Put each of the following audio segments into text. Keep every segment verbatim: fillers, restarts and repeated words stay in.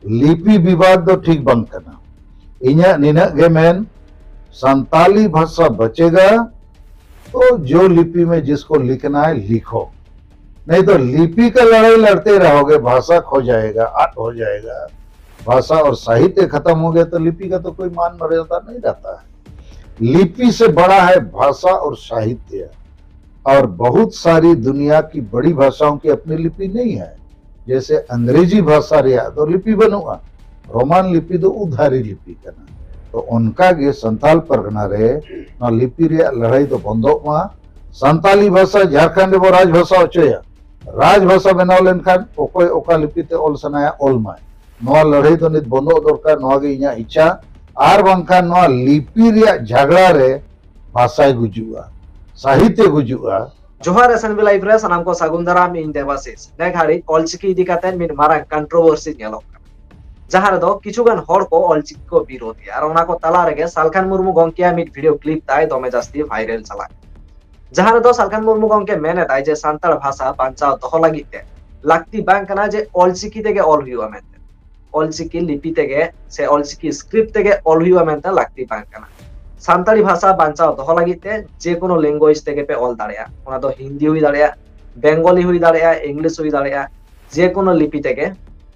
ᱞᱤᱯᱤ ᱵᱤᱵᱟᱫ ᱫᱚ ᱴᱷᱤᱠ ᱵᱟᱝ ᱠᱟᱱᱟ᱾ ᱤᱧᱟᱹᱜ ᱱᱤᱱᱟᱹᱜ ᱜᱮ ᱢᱮᱱ, ᱥᱟᱱᱛᱟᱞᱤ ᱵᱷᱟᱥᱟ ᱵᱟᱪᱮᱜᱟ, ᱛᱚ ᱡᱳ ᱞᱤᱯᱤ ᱢᱮ ᱡᱤᱥᱠᱳ ᱞᱤᱠᱷᱱᱟ ᱦᱮ ᱞᱤᱠᱷᱳ, ᱱᱟᱦᱤ ᱛᱚ ᱞᱤᱯᱤ ᱠᱟ ᱞᱟᱲᱟᱭ ᱞᱟᱲᱛᱮ ᱨᱟᱦᱳᱜᱮ, ᱵᱷᱟᱥᱟ ᱠᱷᱳ ᱡᱟᱭᱮᱜᱟ, ᱟᱫ ᱦᱳ ᱡᱟᱭᱮᱜᱟ, ᱵᱷᱟᱥᱟ ᱚᱨ ᱥᱟᱦᱤᱛᱭᱚ ᱠᱷᱟᱛᱟᱢ ᱦᱳ ᱜᱟᱭᱟ ᱛᱚ ᱞᱤᱯᱤ ᱠᱟ ᱛᱚ ᱠᱳᱭ ᱢᱟᱱ ᱢᱟᱨᱭᱟᱫᱟ ᱱᱟᱦᱤ ᱨᱟᱦᱛᱟ ᱦᱮ᱾ ᱞᱤᱯᱤ ᱥᱮ ᱵᱟᱲᱟ ᱦᱮ ᱵᱷᱟᱥᱟ ᱚᱨ ᱥᱟᱦᱤᱛᱭᱚ, ᱚᱨ ᱵᱚᱦᱩᱛ ᱥᱟᱨᱤ ᱫᱩᱱᱤᱭᱟ ᱠᱤ ᱵᱟᱲᱤ ᱵᱷᱟᱥᱟᱳ ᱠᱤ ᱟᱯᱱᱤ ᱞᱤᱯᱤ ᱱᱟᱦᱤ ᱦᱮ᱾ ᱡᱮᱥᱮ ᱟᱝᱨᱮᱡᱤ ᱵᱷᱟᱥᱟ ᱨᱮᱭᱟᱜ ᱫᱚ ᱞᱤᱯᱤ ᱵᱟᱹᱱᱩᱜᱼᱟ, ᱨᱳᱢᱟᱱ ᱞᱤᱯᱤ ᱫᱚ ᱩᱫᱷᱟᱨᱤ ᱞᱤᱯᱤ ᱠᱟᱱᱟ᱾ ᱛᱚ ᱚᱱᱠᱟ ᱜᱮ ᱥᱟᱱᱛᱟᱞ ᱯᱟᱨᱜᱟᱱᱟ ᱨᱮ ᱱᱚᱣᱟ ᱞᱤᱯᱤ ᱨᱮᱭᱟᱜ ᱞᱟᱹᱲᱦᱟᱹᱭ ᱫᱚ ᱵᱚᱱᱫᱚᱜ ᱢᱟ᱾ ᱥᱟᱱᱛᱟᱞᱤ ᱵᱷᱟᱥᱟ ᱡᱷᱟᱲᱠᱷᱚᱸᱰ ᱨᱮᱵᱚ ᱨᱟᱡᱽ ᱵᱷᱟᱥᱟ ᱦᱚᱪᱚᱭᱟ, ᱨᱟᱡᱽ ᱵᱷᱟᱥᱟ ᱵᱮᱱᱟᱣ ᱞᱮᱱᱠᱷᱟᱱ ᱚᱠᱚᱭ ᱚᱠᱟ ᱞᱤᱯᱤ ᱛᱮ ᱚᱞ ᱥᱟᱱᱟᱭᱟ ᱚᱞ ᱢᱟᱭ᱾ ᱱᱚᱣᱟ ᱞᱟᱹᱲᱦᱟᱹᱭ ᱫᱚ ᱱᱤᱛ ᱵᱚᱱᱫᱚᱜ ᱫᱚᱨᱠᱟᱨ, ᱱᱚᱣᱟ ᱜᱮ ᱤᱧᱟᱹᱜ ᱤᱪᱪᱷᱟ᱾ ᱟᱨ ᱵᱟᱝᱠᱷᱟᱱ ᱱᱚᱣᱟ ᱞᱤᱯᱤ ᱨᱮᱭᱟᱜ ᱡᱷᱟᱜᱽᱲᱟ ᱨᱮ ᱵᱷᱟᱥᱟᱭ ᱜᱩᱡᱩᱜᱼᱟ, ᱥᱟᱦᱤᱛᱭᱚ ᱜᱩᱡᱩᱜᱼᱟ᱾ ᱡᱚᱦᱟᱨ ᱮᱥ ᱮᱱ ᱵᱤ ᱞᱟᱭᱤᱵᱷ ᱨᱮ ᱥᱟᱱᱟᱢ ᱠᱚ ᱥᱟᱹᱜᱩᱱ ᱫᱟᱨᱟᱢ, ᱤᱧ ᱫᱮᱵᱟᱥᱤᱥ᱾ ᱱᱮ ᱜᱷᱟᱹᱲᱤᱡ ᱚᱞᱪᱤᱠᱤ ᱤᱫᱤ ᱠᱟᱛᱮ ᱢᱤᱫ ᱢᱟᱨᱟᱝ ᱠᱚᱱᱴᱨᱳᱵᱷᱟᱨᱥᱤ ᱧᱮᱞᱚᱜ ᱠᱟᱱᱟ, ᱡᱟᱦᱟᱸ ᱨᱮᱫᱚ ᱠᱤᱪᱷᱩ ᱜᱟᱱ ᱦᱚᱲ ᱠᱚ ᱚᱞᱪᱤᱠᱤ ᱠᱚ ᱵᱤᱨᱳᱫᱷ ᱮᱫᱟ᱾ ᱟᱨ ᱚᱱᱟ ᱠᱚ ᱛᱟᱞᱟ ᱨᱮᱜᱮ ᱥᱟᱞᱠᱷᱟᱱ ᱢᱩᱨᱢᱩ ᱜᱚᱢᱠᱮᱭᱟᱜ ᱢᱤᱫ ᱵᱷᱤᱰᱤᱭᱳ ᱠᱞᱤᱯ ᱛᱟᱭ ᱫᱚᱢᱮ ᱡᱟᱹᱥᱛᱤ ᱵᱷᱟᱭᱨᱟᱞ ᱪᱟᱞᱟᱜ ᱠᱟᱱᱟ, ᱡᱟᱦᱟᱸ ᱨᱮᱫᱚ ᱥᱟᱞᱠᱷᱟᱱ ᱢᱩᱨᱢᱩ ᱜᱚᱢᱠᱮ ᱢᱮᱱ ᱮᱫᱟᱭ ᱡᱮ ᱥᱟᱱᱛᱟᱲ ᱵᱷᱟᱥᱟ ᱵᱟᱧᱪᱟᱣ ᱫᱚᱦᱚ ᱞᱟᱹᱜᱤᱫ ᱛᱮ ᱞᱟᱹᱠᱛᱤ ᱵᱟᱝ ᱠᱟᱱᱟ ᱡᱮ ᱚᱞᱪᱤᱠᱤ ᱛᱮᱜᱮ ᱚᱞ ᱦᱩᱭᱩᱜᱼᱟ ᱢᱮᱱᱛᱮ, ᱚᱞᱪᱤᱠᱤ ᱞᱤᱯᱤ ᱛᱮᱜᱮ ᱥᱮ ᱚᱞᱪᱤᱠᱤ ᱥᱠᱨᱤᱯᱴ ᱛᱮᱜᱮ ᱚᱞ ᱦᱩᱭᱩᱜᱼᱟ ᱢᱮᱱᱛᱮ ᱞᱟᱹᱠᱛᱤ ᱵᱟᱝ ᱠᱟᱱᱟ᱾ ᱥᱟᱱᱛᱟᱲᱤ ᱵᱷᱟᱥᱟ ᱵᱟᱧᱪᱟᱣ ᱫᱚᱦᱚ ᱞᱟᱹᱜᱤᱫ ᱛᱮ ᱡᱮᱠᱳᱱᱳ ᱞᱮᱝᱜᱩᱭᱮᱡᱽ ᱛᱮᱜᱮ ᱯᱮ ᱚᱞ ᱫᱟᱲᱮᱭᱟᱜᱼᱟ, ᱚᱱᱟ ᱫᱚ ᱦᱤᱱᱫᱤ ᱦᱩᱭ ᱫᱟᱲᱮᱭᱟᱜᱼᱟ, ᱵᱮᱝᱜᱚᱞᱤ ᱦᱩᱭ ᱫᱟᱲᱮᱭᱟᱜᱼᱟ, ᱤᱝᱞᱤᱥ ᱦᱩᱭ ᱫᱟᱲᱮᱭᱟᱜᱼᱟ, ᱡᱮᱠᱳᱱᱳ ᱞᱤᱯᱤ ᱛᱮᱜᱮ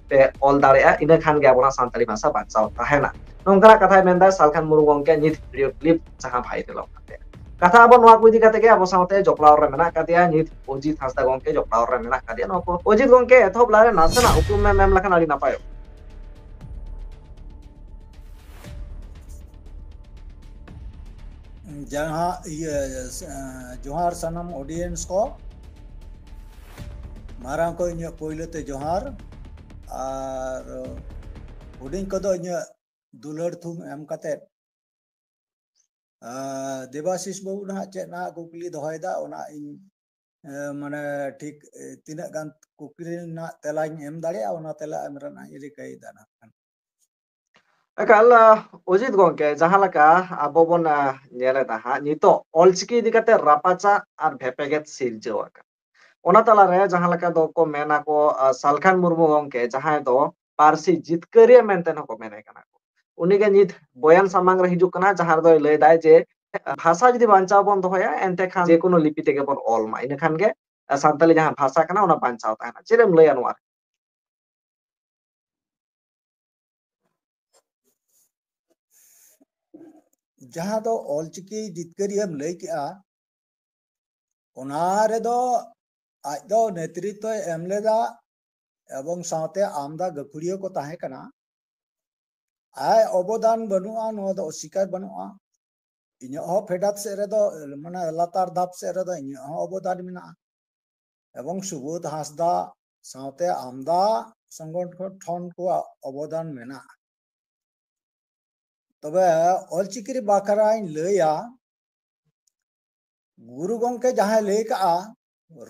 ᱯᱮ ᱚᱞ ᱫᱟᱲᱮᱭᱟᱜᱼᱟ, ᱤᱱᱟᱹ ᱠᱷᱟᱱ ᱜᱮ ᱟᱵᱚᱱᱟᱜ ᱥᱟᱱᱛᱟᱲᱤ ᱵᱷᱟᱥᱟ ᱵᱟᱧᱪᱟᱣ ᱛᱟᱦᱮᱱᱟ᱾ ᱱᱚᱝᱠᱟᱱᱟᱜ ᱠᱟᱛᱷᱟᱭ ᱢᱮᱱᱫᱟ ᱥᱟᱞᱠᱷᱟᱱ ᱢᱩᱨᱢᱩ ᱜᱚᱢᱠᱮ ᱱᱤᱛ ᱵᱷᱤᱰᱤᱭᱳ ᱠᱞᱤᱯ ᱡᱟᱦᱟᱸ ᱵᱷᱟᱭᱨᱟᱞᱚᱜ ᱠᱟᱱ ᱛᱟᱭᱟ᱾ ᱠᱟᱛᱷᱟ ᱟᱵᱚ ᱱᱚᱣᱟ ᱠᱚ ᱤᱫᱤ ᱠᱟᱛᱮ ᱜᱮ ᱟᱵᱚ ᱥᱟᱶᱛᱮ ᱡᱚᱯᱲᱟᱣ ᱨᱮ ᱢᱮᱱᱟᱜ ᱟᱠᱟᱫᱮᱭᱟ ᱱᱤᱛ ᱚᱡᱤᱛ ᱦᱟᱸᱥᱫᱟ ᱜᱚᱢᱠᱮ ᱡᱚᱯᱲᱟᱣ ᱨᱮ ᱢᱮᱱᱟᱜ ᱟᱠᱟᱫᱮᱭᱟ᱾ ᱱᱚᱣᱟ ᱠᱚ ᱚᱡᱤᱛ ᱜᱚᱢᱠᱮ ᱮᱛᱚᱦᱚᱵ ᱞᱟᱦᱟᱨᱮ ᱱᱟᱥᱮᱱᱟᱜ ᱩᱯᱨᱩᱢ ᱮᱢ ᱮᱢ ᱞᱮᱠᱷᱟᱱ ᱟᱹᱰᱤ ᱱᱟᱯᱟᱭᱚᱜᱼᱟ᱾ ᱡᱟᱦᱟᱸ ᱤᱭᱟᱹ, ᱮᱸ, ᱡᱚᱦᱟᱨ ᱥᱟᱱᱟᱢ ᱚᱰᱤᱭᱮᱱᱥ ᱠᱚ, ᱢᱟᱨᱟᱝ ᱠᱚ ᱤᱧᱟᱹᱜ ᱯᱳᱭᱞᱳ ᱛᱮ ᱡᱚᱦᱟᱨ, ᱟᱨ ᱦᱩᱰᱤᱧ ᱠᱚᱫᱚ ᱤᱧᱟᱹᱜ ᱫᱩᱞᱟᱹᱲ ᱛᱷᱩᱢ ᱮᱢ ᱠᱟᱛᱮᱫ, ᱟᱸ, ᱫᱮᱵᱟᱥᱤᱥ ᱵᱟᱹᱵᱩ ᱱᱟᱦᱟᱜ ᱪᱮᱫ ᱱᱟᱦᱟᱜ ᱠᱩᱠᱞᱤ ᱫᱚᱦᱚᱭᱮᱫᱟ, ᱚᱱᱟ ᱤᱧ, ᱮᱸ, ᱢᱟᱱᱮ ᱴᱷᱤᱠ, ᱮᱸ, ᱛᱤᱱᱟᱹᱜ ᱜᱟᱱ ᱠᱩᱠᱞᱤ ᱨᱮᱱᱟᱜ ᱛᱮᱞᱟᱧ ᱮᱢ ᱫᱟᱲᱮᱭᱟᱜᱼᱟ, ᱚᱱᱟ ᱛᱮᱞᱟ ᱮᱢ ᱨᱮᱱᱟᱜ ᱤᱧ ᱨᱤᱠᱟᱹᱭᱮᱫᱟ ᱱᱟᱦᱟᱜ ᱠᱷᱟᱱ᱾ ᱮᱠᱟᱞ, ᱟᱸ, ᱚᱡᱤᱛ ᱜᱚᱢᱠᱮ, ᱡᱟᱦᱟᱸ ᱞᱮᱠᱟ ᱟᱵᱚ ᱵᱚᱱ, ᱟᱸ, ᱧᱮᱞᱮᱫᱟ ᱦᱟᱸᱜ, ᱱᱤᱛᱚᱜ ᱚᱞᱪᱤᱠᱤ ᱤᱫᱤ ᱠᱟᱛᱮ ᱨᱟᱯᱟᱪᱟᱜ ᱟᱨ ᱵᱷᱮᱯᱮᱜᱮᱫ ᱥᱤᱨᱡᱟᱹᱣ ᱟᱠᱟᱱᱟ᱾ ᱚᱱᱟ ᱛᱟᱞᱟᱨᱮ ᱡᱟᱦᱟᱸ ᱞᱮᱠᱟ ᱫᱚᱠᱚ ᱢᱮᱱᱟ ᱠᱚ, ᱟᱸ, ᱥᱟᱞᱠᱷᱟᱱ ᱢᱩᱨᱢᱩ ᱜᱚᱢᱠᱮ, ᱡᱟᱦᱟᱸᱭ ᱫᱚ ᱯᱟᱹᱨᱥᱤ ᱡᱤᱛᱠᱟᱹᱨᱤᱭᱟᱹ ᱢᱮᱱᱛᱮ ᱦᱚᱸᱠᱚ ᱢᱮᱱᱮ ᱠᱟᱱᱟ ᱠᱚ᱾ ᱩᱱᱤᱜᱮ ᱱᱤᱛ ᱵᱚᱭᱟᱱ ᱥᱟᱢᱟᱝ ᱨᱮ ᱦᱤᱡᱩᱜ ᱠᱟᱱᱟ, ᱡᱟᱦᱟᱸ ᱨᱮᱫᱚᱭ ᱞᱟᱹᱭ ᱫᱟᱭ ᱡᱮ ᱵᱷᱟᱥᱟ ᱡᱩᱫᱤ ᱵᱟᱧᱪᱟᱣ ᱵᱚᱱ ᱫᱚᱦᱚᱭᱟ, ᱮᱱᱛᱮ ᱠᱷᱟᱱ ᱡᱮᱠᱳᱱᱳ ᱞᱤᱯᱤ ᱛᱮᱜᱮ ᱵᱚᱱ ᱚᱞ ᱢᱟ, ᱤᱱᱟᱹ ᱠᱷᱟᱱ ᱜᱮ ᱥᱟᱱᱛᱟᱞᱤ ᱡᱟᱦᱟᱸ ᱵᱷᱟᱥᱟ ᱠᱟᱱᱟ, ᱚᱱᱟ ᱵᱟᱧᱪᱟᱣ ᱛᱟᱦᱮᱱᱟ᱾ ᱪᱮᱫ ᱮᱢ ᱞᱟᱹᱭᱟ ᱱᱚᱣᱟ ᱨᱮ? ᱡᱟᱦᱟᱸ ᱫᱚ ᱚᱞᱪᱤᱠᱤ ᱡᱤᱛᱠᱟᱹᱨᱤᱭᱟᱹᱢ ᱞᱟᱹᱭ ᱠᱮᱜᱼᱟ, ᱚᱱᱟ ᱨᱮᱫᱚ ᱟᱡ ᱫᱚ ᱱᱮᱛᱨᱤᱛᱵᱚᱭ ᱮᱢ ᱞᱮᱫᱟ ᱮᱵᱚᱝ ᱥᱟᱶᱛᱮ ᱟᱢᱫᱟ ᱜᱟᱹᱠᱷᱩᱲᱤᱭᱟᱹ ᱠᱚ ᱛᱟᱦᱮᱸ ᱠᱟᱱᱟ᱾ ᱟᱡ ᱚᱵᱚᱫᱟᱱ ᱵᱟᱹᱱᱩᱜᱼᱟ, ᱱᱚᱣᱟ ᱫᱚ ᱚᱥᱤᱠᱟᱨ ᱵᱟᱹᱱᱩᱜᱼᱟ᱾ ᱤᱧᱟᱹᱜ ᱦᱚᱸ ᱯᱷᱮᱰᱟᱛ ᱥᱮᱫ ᱨᱮᱫᱚ, ᱢᱟᱱᱮ ᱞᱟᱛᱟᱨ ᱫᱷᱟᱯ ᱥᱮᱫ ᱨᱮᱫᱚ ᱤᱧᱟᱹᱜ ᱦᱚᱸ ᱚᱵᱚᱫᱟᱱ ᱢᱮᱱᱟᱜᱼᱟ᱾ ᱮᱵᱚᱝ ᱥᱩᱵᱳᱫᱷ ᱦᱟᱸᱥᱫᱟ ᱥᱟᱶᱛᱮ ᱟᱢᱫᱟ ᱥᱚᱝᱜᱚᱴᱷᱚᱱ ᱠᱚᱣᱟᱜ ᱚᱵᱚᱫᱟᱱ ᱢᱮᱱᱟᱜᱼᱟ᱾ ᱛᱚᱵᱮ ᱚᱞᱪᱤᱠᱤ ᱵᱟᱠᱷᱨᱟᱧ ᱞᱟᱹᱭᱟ, ᱜᱩᱨᱩ ᱜᱚᱢᱠᱮ ᱡᱟᱦᱟᱸᱭ ᱞᱟᱹᱭ ᱠᱟᱜᱼᱟ,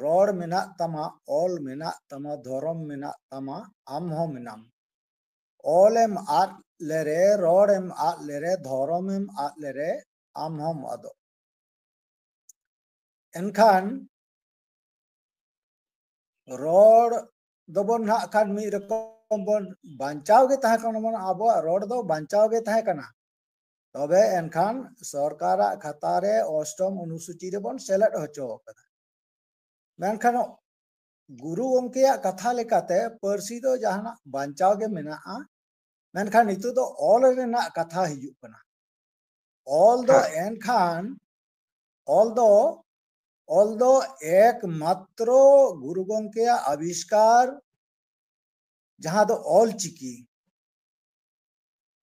"ᱨᱚᱲ ᱢᱮᱱᱟᱜ ᱛᱟᱢᱟ, ᱚᱞ ᱢᱮᱱᱟᱜ ᱛᱟᱢᱟ, ᱫᱷᱚᱨᱚᱢ ᱢᱮᱱᱟᱜ ᱛᱟᱢᱟ, ᱟᱢ ᱦᱚᱸ ᱢᱮᱱᱟᱢ᱾ ᱚᱞᱮᱢ ᱟᱫ ᱞᱮᱨᱮ, ᱨᱚᱲᱮᱢ ᱟᱫ ᱞᱮᱨᱮ, ᱫᱷᱚᱨᱚᱢᱮᱢ ᱟᱫ ᱞᱮᱨᱮ, ᱟᱢ ᱦᱚᱸᱢ ᱟᱫᱚᱜ᱾" ᱮᱱᱠᱷᱟᱱ ᱨᱚᱲ ᱫᱚᱵᱚᱱ ᱱᱟᱦᱟᱜ ᱠᱷᱟᱱ ᱢᱤᱫ ᱨᱚᱠᱚᱢ ᱵᱚᱱ ᱵᱟᱧᱪᱟᱣ ᱜᱮ ᱛᱟᱦᱮᱸ ᱠᱟᱱᱟ ᱵᱚᱱ, ᱟᱵᱚᱣᱟᱜ ᱨᱚᱲ ᱫᱚ ᱵᱟᱧᱪᱟᱣ ᱜᱮ ᱛᱟᱦᱮᱸ ᱠᱟᱱᱟ᱾ ᱛᱚᱵᱮ ᱮᱱᱠᱷᱟᱱ ᱥᱚᱨᱠᱟᱨᱟᱜ ᱠᱷᱟᱛᱟ ᱨᱮ ᱚᱥᱴᱚᱢ ᱚᱱᱩᱥᱩᱪᱤ ᱨᱮᱵᱚᱱ ᱥᱮᱞᱮᱫ ᱦᱚᱪᱚ ᱟᱠᱟᱫᱟ᱾ ᱢᱮᱱᱠᱷᱟᱱ ᱜᱩᱨᱩ ᱜᱚᱢᱠᱮᱭᱟᱜ ᱠᱟᱛᱷᱟ ᱞᱮᱠᱟᱛᱮ ᱯᱟᱹᱨᱥᱤ ᱫᱚ ᱡᱟᱦᱟᱱᱟᱜ ᱵᱟᱧᱪᱟᱣ ᱜᱮ ᱢᱮᱱᱟᱜᱼᱟ, ᱢᱮᱱᱠᱷᱟᱱ ᱱᱤᱛᱚᱜ ᱫᱚ ᱚᱞ ᱨᱮᱱᱟᱜ ᱠᱟᱛᱷᱟ ᱦᱤᱡᱩᱜ ᱠᱟᱱᱟ᱾ ᱚᱞ ᱫᱚ ᱦᱮᱸ᱾ ᱮᱱᱠᱷᱟᱱ, ᱚᱞ ᱫᱚ, ᱚᱞ ᱫᱚ ᱮᱠᱢᱟᱛᱨᱚ ᱜᱩᱨᱩ ᱜᱚᱢᱠᱮᱭᱟᱜ ᱟᱵᱤᱥᱠᱟᱨ, ᱡᱟᱦᱟᱸ ᱫᱚ ᱚᱞ ᱪᱤᱠᱤ᱾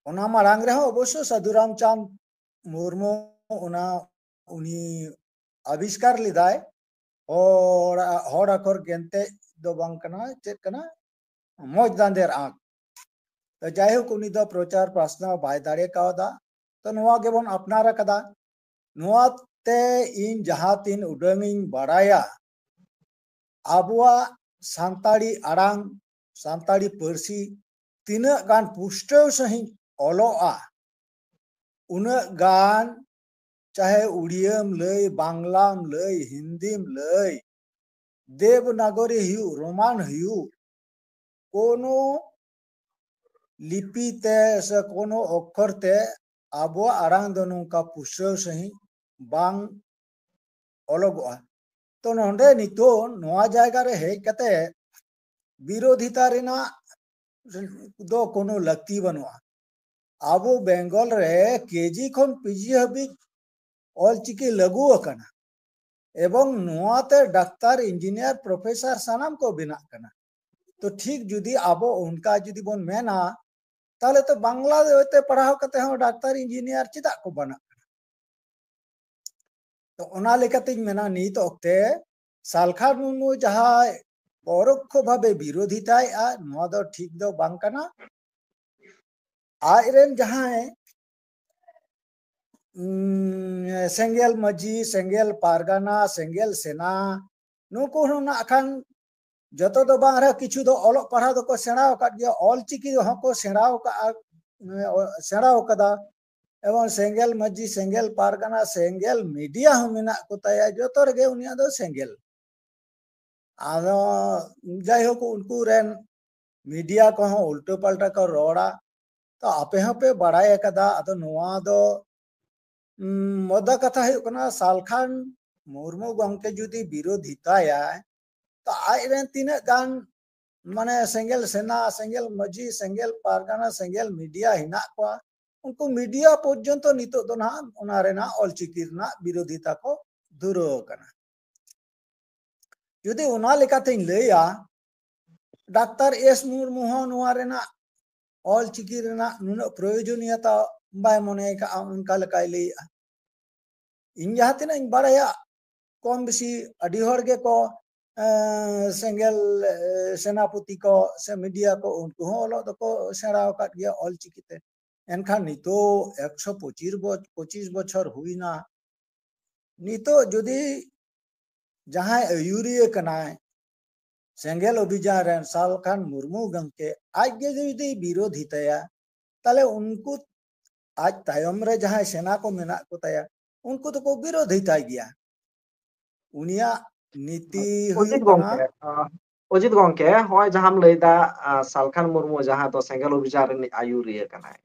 ᱚᱱᱟ ᱢᱟᱲᱟᱝ ᱨᱮᱦᱚᱸ ᱚᱵᱚᱥᱥᱚ ᱥᱟᱹᱫᱷᱩ ᱨᱟᱢᱪᱟᱸᱫᱽ ᱢᱩᱨᱢᱩ ᱚᱱᱟ, ᱩᱱᱤ ᱟᱵᱤᱥᱠᱟᱨ ᱞᱮᱫᱟᱭ, ᱦᱚᱲ, ᱦᱚᱲ ᱟᱠᱷᱚᱨ ᱜᱮᱱᱛᱮᱡ ᱫᱚ ᱵᱟᱝ ᱠᱟᱱᱟ, ᱪᱮᱫ ᱠᱟᱱᱟ, ᱢᱚᱡᱽ ᱫᱟᱸᱫᱮᱨ ᱟᱸᱠ᱾ ᱛᱚ ᱡᱟᱭᱦᱳᱠ, ᱩᱱᱤ ᱫᱚ ᱯᱨᱚᱪᱟᱨ ᱯᱟᱥᱱᱟᱣ ᱵᱟᱭ ᱫᱟᱲᱮ ᱠᱟᱣᱫᱟ᱾ ᱛᱚ ᱱᱚᱣᱟ ᱜᱮᱵᱚᱱ ᱟᱯᱱᱟᱨ ᱟᱠᱟᱫᱟ᱾ ᱱᱚᱣᱟ ᱛᱮ ᱤᱧ ᱡᱟᱦᱟᱸ ᱛᱤᱱ ᱩᱰᱟᱹᱝ ᱤᱧ ᱵᱟᱲᱟᱭᱟ, ᱟᱵᱚᱣᱟᱜ ᱥᱟᱱᱛᱟᱲᱤ ᱟᱲᱟᱝ, ᱥᱟᱱᱛᱟᱲᱤ ᱯᱟᱹᱨᱥᱤ ᱛᱤᱱᱟᱹᱜ ᱜᱟᱱ ᱯᱩᱥᱴᱟᱹᱣ ᱥᱟᱺᱦᱤᱡ ᱚᱞᱚᱜᱼᱟ, ᱩᱱᱟᱹᱜ ᱜᱟᱱ, ᱪᱟᱦᱮ ᱩᱲᱤᱭᱟᱹᱢ ᱞᱟᱹᱭ, ᱵᱟᱝᱞᱟᱢ ᱞᱟᱹᱭ, ᱦᱤᱱᱫᱤᱢ ᱞᱟᱹᱭ, ᱫᱮᱵᱽᱱᱟᱜᱚᱨᱤ ᱦᱩᱭᱩᱜ, ᱨᱳᱢᱟᱱ ᱦᱩᱭᱩᱜ, ᱠᱳᱱᱳ ᱞᱤᱯᱤ ᱛᱮ ᱥᱮ ᱠᱳᱱᱳ ᱚᱠᱠᱷᱚᱨ ᱛᱮ ᱟᱵᱚᱣᱟᱜ ᱟᱲᱟᱝ ᱫᱚ ᱱᱚᱝᱠᱟ ᱯᱩᱥᱴᱟᱹᱣ ᱥᱟᱺᱦᱤᱡ ᱵᱟᱝ ᱚᱞᱚᱜᱚᱜᱼᱟ᱾ ᱛᱚ ᱱᱚᱰᱮ ᱱᱤᱛᱚᱜ ᱱᱚᱣᱟ ᱡᱟᱭᱜᱟ ᱨᱮ ᱦᱮᱡ ᱠᱟᱛᱮ ᱵᱤᱨᱳᱫᱷᱤᱛᱟ ᱨᱮᱱᱟᱜ ᱫᱚ ᱠᱳᱱᱳ ᱞᱟᱹᱠᱛᱤ ᱵᱟᱹᱱᱩᱜᱼᱟ᱾ ᱟᱵᱚ ᱵᱮᱝᱜᱚᱞ ᱨᱮ ᱠᱮᱡᱤ ᱠᱷᱚᱱ ᱯᱤᱡᱤ ᱦᱟᱹᱵᱤᱡ ᱚᱞᱪᱤᱠᱤ ᱞᱟᱹᱜᱩ ᱟᱠᱟᱱᱟ, ᱮᱵᱚᱝ ᱱᱚᱣᱟᱛᱮ ᱰᱟᱠᱛᱟᱨ, ᱤᱧᱡᱤᱱᱤᱭᱟᱨ, ᱯᱨᱚᱯᱷᱮᱥᱚᱨ ᱥᱟᱱᱟᱢ ᱠᱚ ᱵᱮᱱᱟᱜ ᱠᱟᱱᱟ᱾ ᱛᱚ ᱴᱷᱤᱠ ᱡᱩᱫᱤ ᱟᱵᱚ ᱚᱱᱠᱟ ᱡᱩᱫᱤ ᱵᱚᱱ ᱢᱮᱱᱟ, ᱛᱟᱦᱞᱮ ᱛᱚ ᱵᱟᱝᱞᱟ ᱛᱮ ᱯᱟᱲᱦᱟᱣ ᱠᱟᱛᱮ ᱦᱚᱸ ᱰᱟᱠᱛᱟᱨ, ᱤᱧᱡᱤᱱᱤᱭᱟᱨ ᱪᱮᱫᱟᱜ ᱠᱚ ᱵᱟᱱᱟᱜ ᱠᱟᱱᱟ? ᱛᱚ ᱚᱱᱟ ᱞᱮᱠᱟᱛᱤᱧ ᱢᱮᱱᱟ, ᱱᱤᱛ ᱚᱠᱛᱮ ᱥᱟᱞᱠᱷᱟᱱ ᱢᱩᱨᱢᱩ ᱡᱟᱦᱟᱸᱭ ᱯᱚᱨᱚᱠᱠᱷᱚ ᱵᱷᱟᱵᱮ ᱵᱤᱨᱳᱫᱷᱤᱛᱟᱭᱮᱜᱼᱟ, ᱱᱚᱣᱟ ᱫᱚ ᱴᱷᱤᱠ ᱫᱚ ᱵᱟᱝ ᱠᱟᱱᱟ᱾ ᱟᱡᱨᱮᱱ ᱡᱟᱦᱟᱸᱭ, ᱩᱸ, ᱥᱮᱸᱜᱮᱞ ᱢᱟᱹᱡᱷᱤ, ᱥᱮᱸᱜᱮᱞ ᱯᱟᱨᱜᱟᱱᱟ, ᱥᱮᱸᱜᱮᱞ ᱥᱮᱱᱟ, ᱱᱩᱠᱩ ᱦᱚᱸ ᱱᱟᱜ ᱠᱷᱟᱱ ᱡᱚᱛᱚ ᱫᱚ ᱵᱟᱝ ᱨᱮᱦᱚᱸ ᱠᱤᱪᱷᱩ ᱫᱚ ᱚᱞᱚᱜ ᱯᱟᱲᱦᱟᱣ ᱫᱚᱠᱚ ᱥᱮᱬᱟ ᱟᱠᱟᱫ ᱜᱮᱭᱟ, ᱚᱞᱪᱤᱠᱤ ᱦᱚᱸᱠᱚ ᱥᱮᱬᱟ ᱟᱠᱟᱫᱼᱟ, ᱥᱮᱬᱟ ᱟᱠᱟᱫᱟ᱾ ᱮᱵᱚᱝ ᱥᱮᱸᱜᱮᱞ ᱢᱟᱹᱡᱷᱤ, ᱥᱮᱸᱜᱮᱞ ᱯᱟᱨᱜᱟᱱᱟ, ᱥᱮᱸᱜᱮᱞ ᱢᱤᱰᱤᱭᱟ ᱦᱚᱸ ᱢᱮᱱᱟᱜ ᱠᱚ ᱛᱟᱭᱟ, ᱡᱚᱛᱚ ᱨᱮᱜᱮ ᱩᱱᱤᱭᱟᱜ ᱫᱚ ᱥᱮᱸᱜᱮᱞ᱾ ᱟᱫᱚ ᱡᱟᱭᱦᱳᱠ, ᱩᱱᱠᱩ ᱨᱮᱱ ᱢᱤᱰᱤᱭᱟ ᱠᱚᱦᱚᱸ ᱩᱞᱴᱟᱹ ᱯᱟᱞᱴᱟ ᱠᱚ ᱨᱚᱲᱟ᱾ ᱛᱚ ᱟᱯᱮ ᱦᱚᱸᱯᱮ ᱵᱟᱲᱟᱭ ᱟᱠᱟᱫᱟ᱾ ᱟᱫᱚ ᱱᱚᱣᱟ ᱫᱚ, ᱩᱸ, ᱢᱚᱫᱟ ᱠᱟᱛᱷᱟ ᱦᱩᱭᱩᱜ ᱠᱟᱱᱟ, ᱥᱟᱞᱠᱷᱟᱱ ᱢᱩᱨᱢᱩ ᱜᱚᱢᱠᱮ ᱡᱩᱫᱤ ᱵᱤᱨᱳᱫᱷᱤᱛᱟᱭᱟᱭ, ᱛᱚ ᱟᱡ ᱨᱮᱱ ᱛᱤᱱᱟᱹᱜ ᱜᱟᱱ, ᱢᱟᱱᱮ, ᱥᱮᱸᱜᱮᱞ ᱥᱮᱱᱟ, ᱥᱮᱸᱜᱮᱞ ᱢᱟᱹᱡᱷᱤ, ᱥᱮᱸᱜᱮᱞ ᱯᱟᱨᱜᱟᱱᱟ, ᱥᱮᱸᱜᱮᱞ ᱢᱤᱰᱤᱭᱟ ᱦᱮᱱᱟᱜ ᱠᱚᱣᱟ, ᱩᱱᱠᱩ ᱢᱤᱰᱤᱭᱟ ᱯᱚᱨᱡᱚᱱᱛᱚ ᱱᱤᱛᱚᱜ ᱫᱚ ᱱᱟᱦᱟᱜ ᱚᱱᱟ ᱨᱮᱱᱟᱜ ᱚᱞᱪᱤᱠᱤ ᱨᱮᱱᱟᱜ ᱵᱤᱨᱳᱫᱷᱤᱛᱟ ᱠᱚ ᱫᱷᱩᱨᱟᱹᱣ ᱟᱠᱟᱱᱟ᱾ ᱡᱩᱫᱤ ᱚᱱᱟ ᱞᱮᱠᱟᱛᱤᱧ ᱞᱟᱹᱭᱟ, ᱰᱟᱠᱛᱟᱨ ᱮᱥ ᱢᱩᱨᱢᱩ ᱦᱚᱸ ᱱᱚᱣᱟ ᱨᱮᱱᱟᱜ, ᱚᱞᱪᱤᱠᱤ ᱨᱮᱱᱟᱜ ᱱᱩᱱᱟᱹᱜ ᱯᱨᱚᱭᱳᱡᱚᱱᱤᱭᱚᱛᱟ ᱵᱟᱭ ᱢᱚᱱᱮ ᱟᱠᱟᱫᱼᱟ, ᱚᱱᱠᱟ ᱞᱮᱠᱟᱭ ᱞᱟᱹᱭᱮᱫᱼᱟ᱾ ᱤᱧ ᱡᱟᱦᱟᱸ ᱛᱤᱱᱟᱹᱜ ᱤᱧ ᱵᱟᱲᱟᱭᱟ, ᱠᱚᱢ ᱵᱮᱥᱤ ᱟᱹᱰᱤ ᱦᱚᱲ ᱜᱮᱠᱚ, ᱮᱸ, ᱥᱮᱸᱜᱮᱞ, ᱮᱸ, ᱥᱮᱱᱟᱯᱚᱛᱤ ᱠᱚ ᱥᱮ ᱢᱤᱰᱤᱭᱟ ᱠᱚ, ᱩᱱᱠᱩ ᱦᱚᱸ ᱚᱞᱚᱜ ᱫᱚᱠᱚ ᱥᱮᱬᱟ ᱟᱠᱟᱫ ᱜᱮᱭᱟ ᱚᱞᱪᱤᱠᱤ ᱛᱮ᱾ ᱮᱱᱠᱷᱟᱱ ᱱᱤᱛᱚᱜ ᱮᱠᱥᱚ ᱯᱚᱸᱪᱤᱥ ᱵᱚ-, ᱯᱚᱸᱪᱤᱥ ᱵᱚᱪᱷᱚᱨ ᱦᱩᱭᱱᱟ, ᱱᱤᱛᱚᱜ ᱡᱩᱫᱤ ᱡᱟᱦᱟᱸᱭ ᱟᱹᱭᱩᱨᱤᱭᱟᱹ ᱠᱟᱱᱟᱭ ᱥᱮᱸᱜᱮᱞ ᱚᱵᱷᱤᱡᱟᱱ ᱨᱮᱱ, ᱥᱟᱞᱠᱷᱟᱱ ᱢᱩᱨᱢᱩ ᱜᱚᱢᱠᱮ, ᱟᱡ ᱜᱮ ᱡᱩᱫᱤ ᱵᱤᱨᱳᱫᱷᱤᱛᱟᱭᱟ, ᱛᱟᱦᱞᱮ ᱩᱱᱠᱩ ᱟᱡ ᱛᱟᱭᱚᱢ ᱨᱮ ᱡᱟᱦᱟᱸᱭ ᱥᱮᱱᱟ ᱠᱚ ᱢᱮᱱᱟᱜ ᱠᱚ ᱛᱟᱭᱟ, ᱩᱱᱠᱩ ᱫᱚᱠᱚ ᱵᱤᱨᱳᱫᱷᱤᱛᱟᱭ ᱜᱮᱭᱟ᱾ ᱩᱱᱤᱭᱟᱜ ᱱᱤᱛᱤ ᱦᱩᱭᱩᱜ ᱠᱟᱱᱟ, ᱜᱚᱢᱠᱮ, ᱟᱸ, ᱚᱡᱤᱛ ᱜᱚᱝᱠᱮ, ᱦᱚᱸᱜᱼᱚᱭ ᱡᱟᱦᱟᱸᱢ ᱞᱟᱹᱭᱫᱟ, ᱟᱸ, ᱥᱟᱞᱠᱷᱟᱱ ᱢᱩᱨᱢᱩ ᱡᱟᱦᱟᱸ ᱫᱚ ᱥᱮᱸᱜᱮᱞ ᱚᱵᱷᱤᱡᱟᱱ ᱨᱤᱱᱤᱡ ᱟᱹᱭᱩᱨᱤᱭᱟᱹ ᱠᱟᱱᱟᱭ,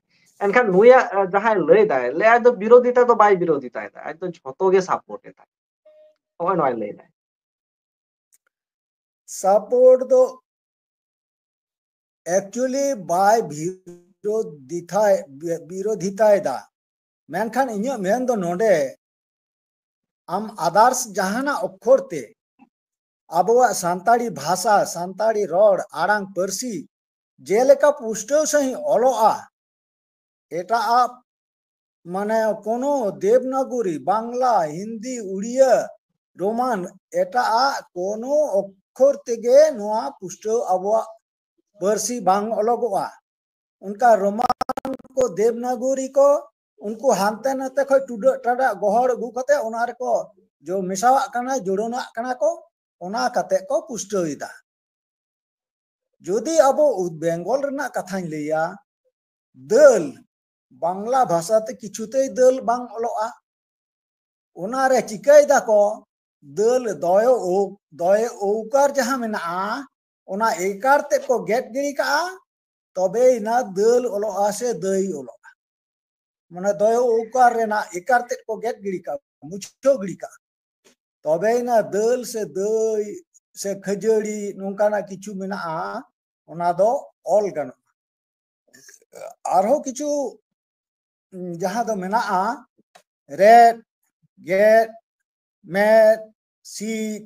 ᱮᱱᱠᱷᱟᱱ ᱱᱩᱭᱟᱜ, ᱟᱸ, ᱡᱟᱦᱟᱸᱭ ᱞᱟᱹᱭᱫᱟᱭ, ᱞᱟᱹᱭ ᱟᱡ ᱫᱚ ᱵᱤᱨᱳᱫᱷᱤᱛᱟ ᱫᱚ ᱵᱟᱭ ᱵᱤᱨᱳᱫᱷᱤᱛᱟᱭᱮᱫᱟ, ᱟᱡ ᱫᱚ ᱡᱷᱚᱛᱚ ᱜᱮ ᱥᱟᱯᱳᱨᱴ ᱮᱫᱟᱭ, ᱦᱚᱸᱜᱼᱚᱭ ᱱᱚᱣᱟᱭ ᱞᱟᱹᱭᱫᱟᱭ᱾ ᱥᱟᱯᱳᱨᱴ ᱫᱚ actually ᱵᱟᱭ ᱵᱤᱨᱳᱫᱷᱤᱛᱟᱭ, ᱵᱤᱨᱳᱫᱷᱤᱛᱟᱭᱮᱫᱟ, ᱢᱮᱱᱠᱷᱟᱱ ᱤᱧᱟᱹᱜ ᱢᱮᱱ ᱫᱚ ᱱᱚᱰᱮ ᱟᱢ others ᱡᱟᱦᱟᱱᱟᱜ ᱚᱠᱠᱷᱚᱨ ᱛᱮ ᱟᱵᱚᱣᱟᱜ ᱥᱟᱱᱛᱟᱲᱤ ᱵᱷᱟᱥᱟ, ᱥᱟᱱᱛᱟᱲᱤ ᱨᱚᱲ, ᱟᱲᱟᱝ, ᱯᱟᱹᱨᱥᱤ ᱡᱮᱞᱮᱠᱟ ᱯᱩᱥᱴᱟᱹᱣ ᱥᱟᱺᱦᱤᱡ ᱚᱞᱚᱜᱼᱟ, ᱮᱴᱟᱜ ᱟᱜ ᱢᱟᱱᱮ ᱠᱳᱱᱳ ᱫᱮᱵᱽᱱᱟᱜᱚᱨᱤ, ᱵᱟᱝᱞᱟ, ᱦᱤᱱᱫᱤ, ᱩᱲᱤᱭᱟ, ᱨᱳᱢᱟᱱ, ᱮᱴᱟᱜ ᱟᱜ ᱠᱳᱱᱳ ᱚᱠᱠᱷᱚᱨ ᱛᱮᱜᱮ ᱱᱚᱣᱟ ᱯᱩᱥᱴᱟᱹᱣ ᱟᱵᱚᱣᱟᱜ ᱯᱟᱹᱨᱥᱤ ᱵᱟᱝ ᱚᱞᱚᱜᱚᱜᱼᱟ᱾ ᱚᱱᱠᱟ ᱨᱳᱢᱟᱱ ᱠᱚ, ᱫᱮᱵᱽᱱᱟᱜᱚᱨᱤ ᱠᱚ, ᱩᱱᱠᱩ ᱦᱟᱱᱛᱮ ᱱᱟᱛᱮ ᱠᱷᱚᱱ ᱴᱩᱰᱟᱹᱜ ᱴᱟᱰᱟᱜ ᱜᱚᱦᱚᱲ ᱟᱹᱜᱩ ᱠᱟᱛᱮ ᱚᱱᱟ ᱨᱮᱠᱚ ᱡᱚ ᱢᱮᱥᱟᱣᱟᱜ ᱠᱟᱱᱟ, ᱡᱩᱲᱟᱹᱱᱟᱜ ᱠᱟᱱᱟ ᱠᱚ, ᱚᱱᱟ ᱠᱟᱛᱮ ᱠᱚ ᱯᱩᱥᱴᱟᱹᱣ ᱮᱫᱟ᱾ ᱡᱩᱫᱤ ᱟᱵᱚ ᱩᱫ ᱵᱮᱝᱜᱚᱞ ᱨᱮᱱᱟᱜ ᱠᱟᱛᱷᱟᱧ ᱞᱟᱹᱭᱟ, ᱫᱟᱹᱞ, ᱵᱟᱝᱞᱟ ᱵᱷᱟᱥᱟᱛᱮ ᱠᱤᱪᱷᱩᱛᱮᱭ ᱫᱟᱹᱞ ᱵᱟᱝ ᱚᱞᱚᱜᱼᱟ, ᱚᱱᱟᱨᱮ ᱪᱤᱠᱟᱹᱭ ᱫᱟᱠᱚ, ᱫᱟᱹᱞ ᱫᱚᱭᱚ ᱳ-, ᱫᱚᱭᱚ ᱳᱣᱠᱟᱨ ᱡᱟᱦᱟᱸ ᱢᱮᱱᱟᱜᱼᱟ, ᱚᱱᱟ ᱮᱠᱟᱨ ᱛᱮᱫ ᱠᱚ ᱜᱮᱫ ᱜᱤᱲᱤ ᱠᱟᱜᱼᱟ, ᱛᱚᱵᱮᱭᱮᱱᱟ ᱫᱟᱹᱞ ᱚᱞᱚᱜᱼᱟ ᱥᱮ ᱫᱟᱹᱭ ᱚᱞᱚᱜᱼᱟ᱾ ᱢᱟᱱᱮ ᱫᱚᱭᱚ ᱳᱣᱠᱟᱨ ᱨᱮᱱᱟᱜ ᱮᱠᱟᱨ ᱛᱮᱫ ᱠᱚ ᱜᱮᱫ ᱜᱤᱲᱤ ᱠᱟᱜᱼᱟ, ᱢᱩᱪᱷᱟᱹᱣ ᱜᱤᱲᱤ ᱠᱟᱜᱼᱟ, ᱛᱚᱵᱮᱭᱮᱱᱟ ᱫᱟᱹᱞ ᱥᱮ ᱫᱟᱹᱭ ᱥᱮ ᱠᱷᱟᱹᱡᱟᱹᱲᱤ ᱱᱚᱝᱠᱟᱱᱟᱜ ᱠᱤᱪᱷᱩ ᱢᱮᱱᱟᱜᱼᱟ, ᱚᱱᱟ ᱫᱚ ᱚᱞ ᱜᱟᱱᱚᱜᱼᱟ᱾ ᱟᱨᱦᱚᱸ ᱠᱤᱪᱷᱩ, ᱩᱸ, ᱡᱟᱦᱟᱸ ᱫᱚ ᱢᱮᱱᱟᱜᱼᱟ, ᱨᱮᱫ, ᱜᱮᱫ, ᱢᱮᱫ, ᱥᱤᱫ,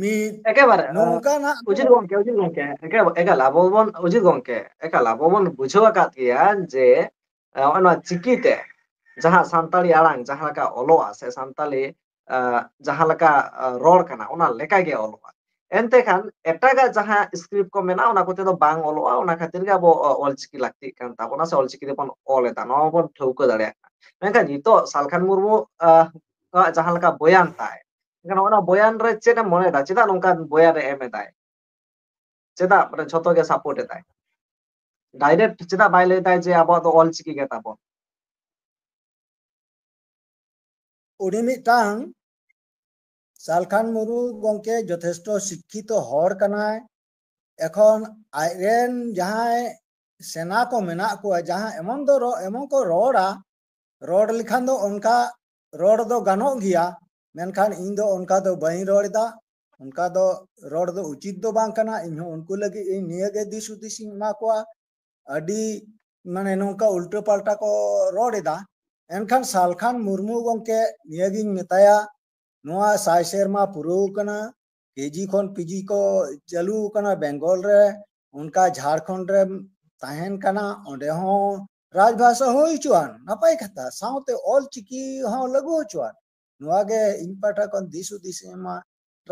ᱢᱤᱫ, ᱮᱠᱮᱵᱟᱨᱮ, ᱟᱸ, ᱱᱚᱝᱠᱟᱱᱟᱜ ᱠᱚ᱾ ᱩᱡᱤᱛ ᱜᱚᱝᱠᱮ, ᱩᱡᱤᱛ ᱜᱚᱝᱠᱮ, ᱮᱠᱮ-, ᱮᱠᱟᱞ ᱟᱵᱚ ᱵᱚᱱ, ᱩᱡᱤᱛ ᱜᱚᱝᱠᱮ, ᱮᱠᱟᱞ ᱟᱵᱚ ᱵᱚᱱ ᱵᱩᱡᱷᱟᱹᱣ ᱟᱠᱟᱫ ᱜᱮᱭᱟ ᱡᱮ, ᱟᱸ, ᱱᱚᱜᱼᱚᱭ ᱱᱚᱣᱟ ᱪᱤᱠᱤ ᱛᱮ ᱡᱟᱦᱟᱸ ᱥᱟᱱᱛᱟᱲᱤ ᱟᱲᱟᱝ ᱡᱟᱦᱟᱸ ᱞᱮᱠᱟ ᱚᱞᱚᱜᱼᱟ ᱥᱮ ᱥᱟᱱᱛᱟᱲᱤ, ᱟᱸ, ᱡᱟᱦᱟᱸ ᱞᱮᱠᱟ, ᱟᱸ, ᱨᱚᱲ ᱠᱟᱱᱟ, ᱚᱱᱟ ᱞᱮᱠᱟ ᱜᱮ ᱚᱞᱚᱜᱼᱟ᱾ ᱮᱱᱛᱮ ᱠᱷᱟᱱ ᱮᱴᱟᱜᱟᱜ ᱡᱟᱦᱟᱸ ᱥᱠᱨᱤᱯᱴ ᱠᱚ ᱢᱮᱱᱟᱜᱼᱟ, ᱚᱱᱟ ᱠᱚᱛᱮ ᱫᱚ ᱵᱟᱝ ᱚᱞᱚᱜᱼᱟ, ᱚᱱᱟ ᱠᱷᱟᱹᱛᱤᱨ ᱜᱮ ᱟᱵᱚ, ᱚ, ᱚᱞᱪᱤᱠᱤ ᱞᱟᱹᱠᱛᱤᱜ ᱠᱟᱱ ᱛᱟᱵᱚᱱᱟ ᱥᱮ ᱚᱞᱪᱤᱠᱤ ᱛᱮᱵᱚᱱ ᱚᱞ ᱮᱫᱟ, ᱱᱚᱣᱟ ᱵᱚᱱ ᱴᱷᱟᱹᱣᱠᱟᱹ ᱫᱟᱲᱮᱭᱟᱜ ᱠᱟᱱᱟ᱾ ᱢᱮᱱᱠᱷᱟᱱ ᱱᱤᱛᱚᱜ ᱥᱟᱞᱠᱷᱟᱱ ᱢᱩᱨᱢᱩ, ᱟᱸ, ᱟᱜ ᱡᱟᱦᱟᱸ ᱞᱮᱠᱟ ᱵᱚᱭᱟᱱ ᱛᱟᱭ, ᱮᱱᱠᱷᱟᱱ ᱚᱱᱟ ᱵᱚᱭᱟᱱ ᱨᱮ ᱪᱮᱫ ᱮᱢ ᱢᱚᱱᱮᱭᱮᱫᱟ? ᱪᱮᱫᱟᱜ ᱱᱚᱝᱠᱟᱱ ᱵᱚᱭᱟᱱ ᱮ ᱮᱢ ᱮᱫᱟᱭ? ᱪᱮᱫᱟᱜ ᱢᱟᱱᱮ ᱡᱷᱚᱛᱚ ᱜᱮ ᱥᱟᱯᱳᱨᱴ ᱮᱫᱟᱭ? ᱰᱟᱭᱨᱮᱠᱴ ᱪᱮᱫᱟᱜ ᱵᱟᱭ ᱞᱟᱹᱭ ᱮᱫᱟᱭ ᱡᱮ ᱟᱵᱚᱣᱟᱜ ᱫᱚ ᱚᱞᱪᱤᱠᱤ ᱜᱮ ᱛᱟᱵᱚᱱ? ᱩᱱᱤ ᱢᱤᱫᱴᱟᱝ ᱥᱟᱞᱠᱷᱟᱱ ᱢᱩᱨᱢᱩ ᱜᱚᱝᱠᱮ ᱡᱚᱛᱷᱮᱥᱴᱚ ᱥᱤᱠᱠᱷᱤᱛᱚ ᱦᱚᱲ ᱠᱟᱱᱟᱭ, ᱮᱠᱷᱚᱱ ᱟᱡᱨᱮᱱ ᱡᱟᱦᱟᱸᱭ ᱥᱮᱱᱟ ᱠᱚ ᱢᱮᱱᱟᱜ ᱠᱚᱣᱟ, ᱡᱟᱦᱟᱸ ᱮᱢᱚᱱ ᱫᱚ ᱨᱚ-, ᱮᱢᱚᱱ ᱠᱚ ᱨᱚᱲᱟ, ᱨᱚᱲ ᱞᱮᱠᱷᱟᱱ ᱫᱚ ᱚᱱᱠᱟ ᱨᱚᱲ ᱫᱚ ᱜᱟᱱᱚᱜ ᱜᱮᱭᱟ, ᱢᱮᱱᱠᱷᱟᱱ ᱤᱧ ᱫᱚ ᱚᱱᱠᱟ ᱫᱚ ᱵᱟᱹᱧ ᱨᱚᱲ ᱮᱫᱟ᱾ ᱚᱱᱠᱟ ᱫᱚ ᱨᱚᱲ ᱫᱚ ᱩᱪᱤᱛ ᱫᱚ ᱵᱟᱝ ᱠᱟᱱᱟ᱾ ᱤᱧ ᱦᱚᱸ ᱩᱱᱠᱩ ᱞᱟᱹᱜᱤᱫ ᱤᱧ ᱱᱤᱭᱟᱹ ᱜᱮ ᱫᱤᱥ ᱦᱩᱫᱤᱥ ᱤᱧ ᱮᱢᱟ ᱠᱚᱣᱟ, ᱟᱹᱰᱤ ᱢᱟᱱᱮ ᱱᱚᱝᱠᱟ ᱩᱞᱴᱟᱹ ᱯᱟᱞᱴᱟ ᱠᱚ ᱨᱚᱲ ᱮᱫᱟ᱾ ᱮᱱᱠᱷᱟᱱ ᱥᱟᱞᱠᱷᱟᱱ ᱢᱩᱨᱢᱩ ᱜᱚᱢᱠᱮ ᱱᱤᱭᱟᱹᱜᱤᱧ ᱢᱮᱛᱟᱭᱟ, ᱱᱚᱣᱟ ᱥᱟᱭ ᱥᱮᱨᱢᱟ ᱯᱩᱨᱟᱹᱣ ᱠᱟᱱᱟ, ᱠᱮᱡᱤ ᱠᱷᱚᱱ ᱯᱤᱡᱤ ᱠᱚ ᱪᱟᱹᱞᱩ ᱟᱠᱟᱱᱟ ᱵᱮᱝᱜᱚᱞ ᱨᱮ, ᱚᱱᱠᱟ ᱡᱷᱟᱲᱠᱷᱚᱸᱰ ᱨᱮ ᱛᱟᱦᱮᱱ ᱠᱟᱱᱟ, ᱚᱸᱰᱮ ᱦᱚᱸ ᱨᱟᱡᱽᱵᱷᱟᱥᱟ ᱦᱩᱭ ᱦᱚᱪᱚᱣᱟᱱ, ᱱᱟᱯᱟᱭ ᱠᱟᱛᱷᱟ, ᱥᱟᱶᱛᱮ ᱚᱞ ᱪᱤᱠᱤ ᱦᱚᱸ ᱞᱟᱹᱜᱩ ᱦᱚᱪᱚᱣᱟᱱ᱾ ᱱᱚᱣᱟ ᱜᱮ ᱤᱧ ᱯᱟᱦᱴᱟ ᱠᱷᱚᱱ ᱫᱤᱥ ᱦᱩᱫᱤᱥ ᱤᱧ ᱮᱢᱟ᱾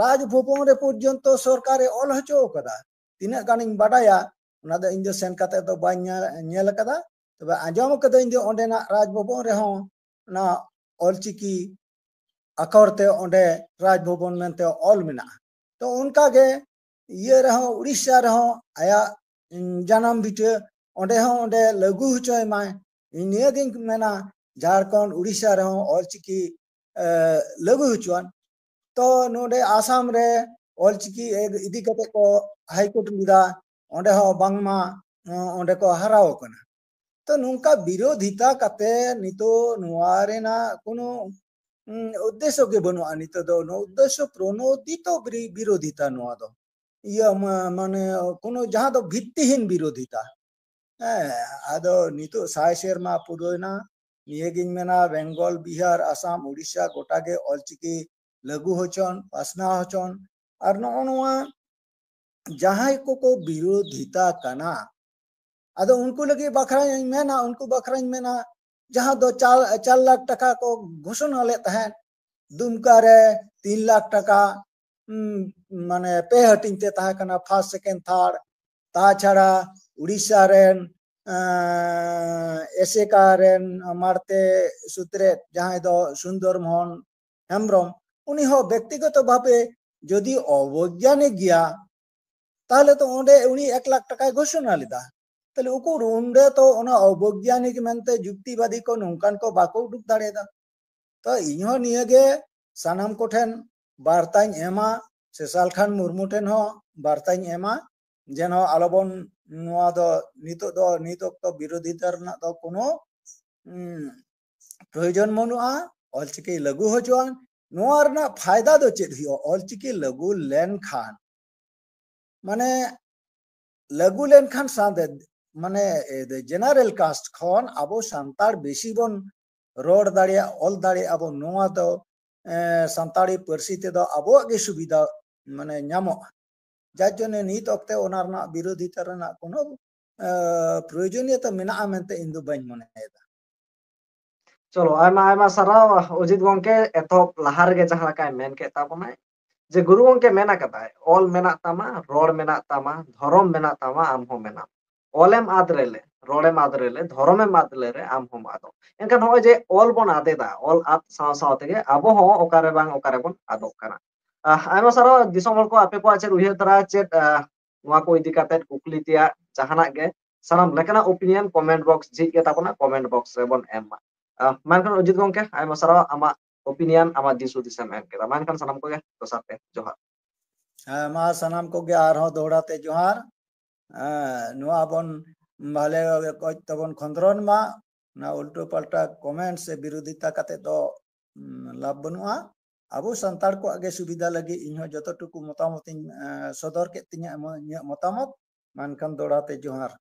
ᱨᱟᱡᱽ ᱵᱷᱚᱵᱚᱱ ᱨᱮ ᱯᱚᱨᱡᱚᱱᱛᱚ ᱥᱚᱨᱠᱟᱨᱮ ᱚᱞ ᱦᱚᱪᱚ ᱟᱠᱟᱫᱟ᱾ ᱛᱤᱱᱟᱹᱜ ᱜᱟᱱᱤᱧ ᱵᱟᱰᱟᱭᱟ, ᱚᱱᱟ ᱫᱚ ᱤᱧ ᱫᱚ ᱥᱮᱱ ᱠᱟᱛᱮ ᱫᱚ ᱵᱟᱹᱧ ᱧᱮᱞ, ᱧᱮᱞ ᱟᱠᱟᱫᱟ, ᱛᱚᱵᱮ ᱟᱸᱡᱚᱢ ᱟᱠᱟᱫᱟᱹᱧ ᱡᱮ ᱚᱸᱰᱮᱱᱟᱜ ᱨᱟᱡᱽ ᱵᱷᱚᱵᱚᱱ ᱨᱮᱦᱚᱸ ᱚᱱᱟ ᱚᱞᱪᱤᱠᱤ ᱟᱠᱷᱚᱨ ᱛᱮ ᱚᱸᱰᱮ ᱨᱟᱡᱽ ᱵᱷᱚᱵᱚᱱ ᱢᱮᱱᱛᱮ ᱚᱞ ᱢᱮᱱᱟᱜᱼᱟ᱾ ᱛᱚ ᱚᱱᱠᱟ ᱜᱮ ᱤᱭᱟᱹ ᱨᱮᱦᱚᱸ, ᱩᱲᱤᱥᱥᱟ ᱨᱮᱦᱚᱸ ᱟᱭᱟᱜ, ᱩᱸ, ᱡᱟᱱᱟᱢ ᱵᱷᱤᱴᱟᱹ, ᱚᱸᱰᱮ ᱦᱚᱸ ᱚᱸᱰᱮ ᱞᱟᱹᱜᱩ ᱦᱚᱪᱚᱭ ᱢᱟᱭ᱾ ᱤᱧ ᱱᱤᱭᱟᱹᱜᱤᱧ ᱢᱮᱱᱟ, ᱡᱷᱟᱲᱠᱷᱚᱸᱰ, ᱩᱲᱤᱥᱥᱟ ᱨᱮᱦᱚᱸ ᱚᱞᱪᱤᱠᱤ, ᱮ, ᱞᱟᱹᱜᱩ ᱦᱚᱪᱚᱣᱟᱱ᱾ ᱛᱚ ᱱᱚᱰᱮ ᱟᱥᱟᱢ ᱨᱮ ᱚᱞᱪᱤᱠᱤ ᱤᱫᱤ ᱠᱟᱛᱮ ᱠᱚ ᱦᱟᱭᱠᱳᱨᱴ ᱞᱮᱫᱟ, ᱚᱸᱰᱮ ᱦᱚᱸ ᱵᱟᱝᱢᱟ, ᱚᱸᱰᱮ ᱠᱚ ᱦᱟᱨᱟᱣ ᱟᱠᱟᱱᱟ᱾ ᱛᱚ ᱱᱚᱝᱠᱟ ᱵᱤᱨᱳᱫᱷᱤᱛᱟ ᱠᱟᱛᱮ ᱱᱤᱛᱚᱜ ᱱᱚᱣᱟ ᱨᱮᱱᱟᱜ ᱠᱳᱱᱳ, ᱩᱸ, ᱩᱫᱽᱫᱮᱥᱥᱚ ᱜᱮ ᱵᱟᱹᱱᱩᱜᱼᱟ᱾ ᱱᱤᱛᱚᱜ ᱫᱚ ᱱᱚᱣᱟ ᱩᱫᱽᱫᱮᱥᱥᱚ ᱯᱨᱚᱱᱳᱫᱤᱛᱚ ᱵᱤᱨᱤ-, ᱵᱤᱨᱳᱫᱷᱤᱛᱟ ᱱᱚᱣᱟ ᱫᱚ᱾ ᱤᱭᱟᱹ ᱢᱟ-, ᱢᱟᱱᱮ ᱠᱳᱱᱳ ᱡᱟᱦᱟᱸ ᱫᱚ ᱵᱷᱤᱛᱛᱤᱦᱤᱱ ᱵᱤᱨᱳᱫᱷᱤᱛᱟ᱾ ᱦᱮᱸ, ᱟᱫᱚ ᱱᱤᱛᱚᱜ ᱥᱟᱭ ᱥᱮᱨᱢᱟ ᱯᱩᱨᱟᱹᱣᱱᱟ᱾ ᱱᱤᱭᱟᱹᱜᱤᱧ ᱢᱮᱱᱟ, ᱵᱮᱝᱜᱚᱞ, ᱵᱤᱦᱟᱨ, ᱟᱥᱟᱢ, ᱩᱲᱤᱥᱥᱟ ᱜᱚᱴᱟ ᱜᱮ ᱚᱞᱪᱤᱠᱤ ᱞᱟᱹᱜᱩ ᱦᱚᱪᱚᱱ, ᱯᱟᱥᱱᱟᱣ ᱦᱚᱪᱚᱱ᱾ ᱟᱨ ᱱᱚᱜᱼᱚ ᱱᱚᱣᱟ ᱡᱟᱦᱟᱸᱭ ᱠᱚᱠᱚ ᱵᱤᱨᱳᱫᱷᱤᱛᱟ ᱠᱟᱱᱟ, ᱟᱫᱚ ᱩᱱᱠᱩ ᱞᱟᱹᱜᱤᱫ ᱵᱟᱠᱷᱨᱟᱧ ᱢᱮᱱᱟ, ᱩᱱᱠᱩ ᱵᱟᱠᱷᱨᱟᱧ ᱢᱮᱱᱟ, ᱡᱟᱦᱟᱸ ᱫᱚ ᱪᱟᱨ, ᱪᱟᱨ ᱞᱟᱠᱷ ᱴᱟᱠᱟ ᱠᱚ ᱜᱷᱳᱥᱚᱱᱟ ᱞᱮᱫ ᱛᱟᱦᱮᱸᱫ, ᱫᱩᱢᱠᱟ ᱨᱮ ᱛᱤᱱ ᱞᱟᱠᱷ ᱴᱟᱠᱟ, ᱩᱸ, ᱢᱟᱱᱮ ᱯᱮ ᱦᱟᱹᱴᱤᱧ ᱛᱮ ᱛᱟᱦᱮᱸ ᱠᱟᱱᱟ, first, second, third᱾ ᱛᱟᱪᱷᱟᱲᱟ ᱩᱲᱤᱥᱥᱟ ᱨᱮᱱ, ᱮᱸ, ᱮᱥᱮᱠᱟ ᱨᱮᱱ ᱢᱟᱲᱛᱮ ᱥᱩᱛᱨᱮᱫ ᱡᱟᱦᱟᱸᱭ ᱫᱚ ᱥᱩᱱᱫᱚᱨ ᱢᱳᱦᱚᱱ ᱦᱮᱢᱵᱨᱚᱢ, ᱩᱱᱤ ᱦᱚᱸ ᱵᱮᱠᱛᱤᱜᱚᱛᱚ ᱵᱷᱟᱵᱮ ᱡᱩᱫᱤ ᱚᱵᱚᱭᱜᱽᱜᱟᱱᱤᱠ ᱜᱮᱭᱟ, ᱛᱟᱦᱞᱮ ᱛᱚ ᱚᱸᱰᱮ ᱩᱱᱤ ᱮᱠ ᱞᱟᱠᱷ ᱴᱟᱠᱟᱭ ᱜᱷᱳᱥᱚᱱᱟ ᱞᱮᱫᱟ᱾ ᱛᱟᱦᱞᱮ ᱩᱠᱩᱨ ᱚᱸᱰᱮ ᱛᱚ ᱚᱱᱟ ᱚᱵᱚᱭᱜᱽᱜᱟᱱᱤᱠ ᱢᱮᱱᱛᱮ ᱡᱩᱠᱛᱤᱵᱟᱫᱤ ᱠᱚ ᱱᱚᱝᱠᱟᱱ ᱠᱚ ᱵᱟᱠᱚ ᱩᱰᱩᱠ ᱫᱟᱲᱮᱭᱟᱫᱟ᱾ ᱛᱚ ᱤᱧ ᱦᱚᱸ ᱱᱤᱭᱟᱹ ᱜᱮ ᱥᱟᱱᱟᱢ ᱠᱚᱴᱷᱮᱱ ᱵᱟᱨᱛᱟᱧ ᱮᱢᱟ, ᱥᱮ ᱥᱟᱞᱠᱷᱟᱱ ᱢᱩᱨᱢᱩ ᱴᱷᱮᱱ ᱦᱚᱸ ᱵᱟᱨᱛᱟᱧ ᱮᱢᱟ, ᱡᱮᱱᱚ ᱟᱞᱚᱵᱚᱱ, ᱱᱚᱣᱟ ᱫᱚ ᱱᱤᱛᱚᱜ ᱫᱚ, ᱱᱤᱛ ᱚᱠᱛᱚ ᱵᱤᱨᱳᱫᱷᱤᱛᱟ ᱨᱮᱱᱟᱜ ᱫᱚ ᱠᱳᱱᱳ, ᱩᱸ, ᱯᱨᱚᱭᱳᱡᱚᱱ ᱵᱟᱹᱱᱩᱜᱼᱟ᱾ ᱚᱞᱪᱤᱠᱤ ᱞᱟᱹᱜᱩ ᱦᱚᱪᱚᱣᱟᱱ, ᱱᱚᱣᱟ ᱨᱮᱱᱟᱜ ᱯᱷᱟᱭᱫᱟ ᱫᱚ ᱪᱮᱫ ᱦᱩᱭᱩᱜᱼᱟ? ᱚᱞᱪᱤᱠᱤ ᱞᱟᱹᱜᱩ ᱞᱮᱱᱠᱷᱟᱱ, ᱢᱟᱱᱮ, ᱞᱟᱹᱜᱩ ᱞᱮᱱᱠᱷᱟᱱ ᱥᱟᱶᱛᱮ, ᱢᱟᱱᱮ, ᱡᱮᱱᱟᱨᱮᱞ ᱠᱟᱥᱴ ᱠᱷᱚᱱ ᱟᱵᱚ ᱥᱟᱱᱛᱟᱲ ᱵᱮᱥᱤ ᱵᱚᱱ ᱨᱚᱲ ᱫᱟᱲᱮᱭᱟᱜ, ᱚᱞ ᱫᱟᱲᱮᱭᱟᱜᱼᱟ ᱵᱚᱱ, ᱱᱚᱣᱟ ᱫᱚ, ᱮ, ᱥᱟᱱᱛᱟᱲᱤ ᱯᱟᱹᱨᱥᱤ ᱛᱮᱫᱚ ᱟᱵᱚᱣᱟᱜ ᱜᱮ ᱥᱩᱵᱤᱫᱷᱟ, ᱢᱟᱱᱮ, ᱧᱟᱢᱚᱜᱼᱟ᱾ ᱡᱟᱨ ᱡᱚᱱᱱᱮ ᱱᱤᱛ ᱚᱠᱛᱮ ᱚᱱᱟ ᱨᱮᱱᱟᱜ ᱵᱤᱨᱳᱫᱷᱤᱛᱟ ᱨᱮᱱᱟᱜ ᱠᱳᱱᱳ, ᱮ, ᱯᱨᱚᱭᱳᱡᱚᱱᱤᱭᱚᱛᱟ ᱢᱮᱱᱟᱜᱼᱟ ᱢᱮᱱᱛᱮ ᱤᱧ ᱫᱚ ᱵᱟᱹᱧ ᱢᱚᱱᱮᱭᱮᱫᱟ᱾ ᱪᱚᱞᱚ, ᱟᱭᱢᱟ ᱟᱭᱢᱟ ᱥᱟᱨᱦᱟᱣ ᱚᱡᱤᱛ ᱜᱚᱝᱠᱮ᱾ ᱮᱛᱚᱦᱚᱵ ᱞᱟᱦᱟ ᱨᱮᱜᱮ ᱡᱟᱦᱟᱸ ᱞᱮᱠᱟᱭ ᱢᱮᱱ ᱠᱮᱫ ᱛᱟᱵᱚᱱᱟᱭ, ᱡᱮ ᱜᱩᱨᱩ ᱜᱚᱝᱠᱮ ᱢᱮᱱ ᱟᱠᱟᱫᱟᱭ, "ᱚᱞ ᱢᱮᱱᱟᱜ ᱛᱟᱢᱟ, ᱨᱚᱲ ᱢᱮᱱᱟᱜ ᱛᱟᱢᱟ, ᱫᱷᱚᱨᱚᱢ ᱢᱮᱱᱟᱜ ᱛᱟᱢᱟ, ᱟᱢ ᱦᱚᱸ ᱢᱮᱱᱟᱢ᱾ ᱚᱞᱮᱢ ᱟᱫ ᱨᱮᱞᱮ, ᱨᱚᱲᱮᱢ ᱟᱫ ᱨᱮᱞᱮ, ᱫᱷᱚᱨᱚᱢᱮᱢ ᱟᱫ ᱞᱮᱨᱮ, ᱟᱢ ᱦᱚᱸᱢ ᱟᱫᱚᱜ᱾" ᱮᱱᱠᱷᱟᱱ ᱱᱚᱜᱼᱚᱭ ᱡᱮ ᱚᱞ ᱵᱚᱱ ᱟᱫ ᱮᱫᱟ, ᱚᱞ ᱟᱫ ᱥᱟᱶ ᱥᱟᱶ ᱛᱮᱜᱮ ᱟᱵᱚ ᱦᱚᱸ ᱚᱠᱟᱨᱮ ᱵᱟᱝ ᱚᱠᱟᱨᱮ ᱵᱚᱱ ᱟᱫᱚᱜ ᱠᱟᱱᱟ᱾ ᱟᱦ, ᱟᱭᱢᱟ ᱥᱟᱨᱦᱟᱣ ᱫᱤᱥᱚᱢ ᱦᱚᱲ ᱠᱚ, ᱟᱯᱮ ᱠᱚᱣᱟᱜ ᱪᱮᱫ ᱩᱭᱦᱟᱹᱨ ᱛᱟᱨᱟ, ᱪᱮᱫ, ᱟᱦ, ᱱᱚᱣᱟ ᱠᱚ ᱤᱫᱤ ᱠᱟᱛᱮ ᱠᱩᱠᱞᱤ ᱛᱮᱭᱟᱜ ᱡᱟᱦᱟᱱᱟᱜ ᱜᱮ, ᱥᱟᱱᱟᱢ ᱞᱮᱠᱟᱱᱟᱜ ᱚᱯᱤᱱᱤᱭᱚᱱ ᱠᱚᱢᱮᱱᱴ ᱵᱚᱠᱥ ᱡᱷᱤᱡ ᱜᱮ ᱛᱟᱵᱚᱱᱟ, ᱠᱚᱢᱮᱱᱴ ᱵᱚᱠᱥ ᱨᱮᱵᱚᱱ ᱮᱢ ᱢᱟ᱾ ᱟᱦ, ᱢᱮᱱᱠᱷᱟᱱ ᱚᱡᱤᱛ ᱜᱚᱝᱠᱮ, ᱟᱭᱢᱟ ᱥᱟᱨᱦᱟᱣ ᱟᱢᱟᱜ ᱚᱯᱤᱱᱤᱭᱚᱱ, ᱟᱢᱟᱜ ᱫᱤᱥ ᱦᱩᱫᱤᱥ ᱮᱢ ᱮᱢ ᱠᱮᱫᱟ᱾ ᱢᱮᱱᱠᱷᱟᱱ ᱥᱟᱱᱟᱢ ᱠᱚᱜᱮ ᱫᱚᱥᱟᱨ ᱛᱮ ᱡᱚᱦᱟᱨ᱾ ᱦᱮᱸ, ᱢᱟ ᱥᱟᱱᱟᱢ ᱠᱚᱜᱮ ᱟᱨᱦᱚᱸ ᱫᱚᱦᱲᱟ ᱛᱮ ᱡᱚᱦᱟᱨ᱾ ᱦᱮᱸ, ᱱᱚᱣᱟ ᱵᱚᱱ ᱵᱷᱟᱞᱮ ᱚᱠᱚᱡ ᱛᱮᱵᱚᱱ ᱠᱷᱚᱸᱫᱽᱨᱚᱱ ᱢᱟ, ᱚᱱᱟ ᱩᱞᱴᱟᱹ ᱯᱟᱞᱴᱟ ᱠᱚᱢᱮᱱᱴ ᱥᱮ ᱵᱤᱨᱳᱫᱷᱤᱛᱟ ᱠᱟᱛᱮ ᱫᱚ, ᱩᱢ, ᱞᱟᱵᱷ ᱵᱟᱹᱱᱩᱜᱼᱟ᱾ ᱟᱵᱚ ᱥᱟᱱᱛᱟᱲ ᱠᱚᱣᱟᱜ ᱜᱮ ᱥᱩᱵᱤᱫᱷᱟ ᱞᱟᱹᱜᱤᱫ ᱤᱧᱦᱚᱸ ᱡᱚᱛᱚ ᱴᱩᱠᱩ ᱢᱚᱛᱟᱢᱚᱛ ᱤᱧ, ᱮ, ᱥᱚᱫᱚᱨ ᱠᱮᱫ ᱛᱤᱧᱟᱹ, ᱮᱢᱚ-, ᱤᱧᱟᱹᱜ ᱢᱚᱛᱟᱢᱚᱛ᱾ ᱢᱮᱱᱠᱷᱟᱱ ᱫᱚᱦᱲᱟ ᱛᱮ ᱡᱚᱦᱟᱨ᱾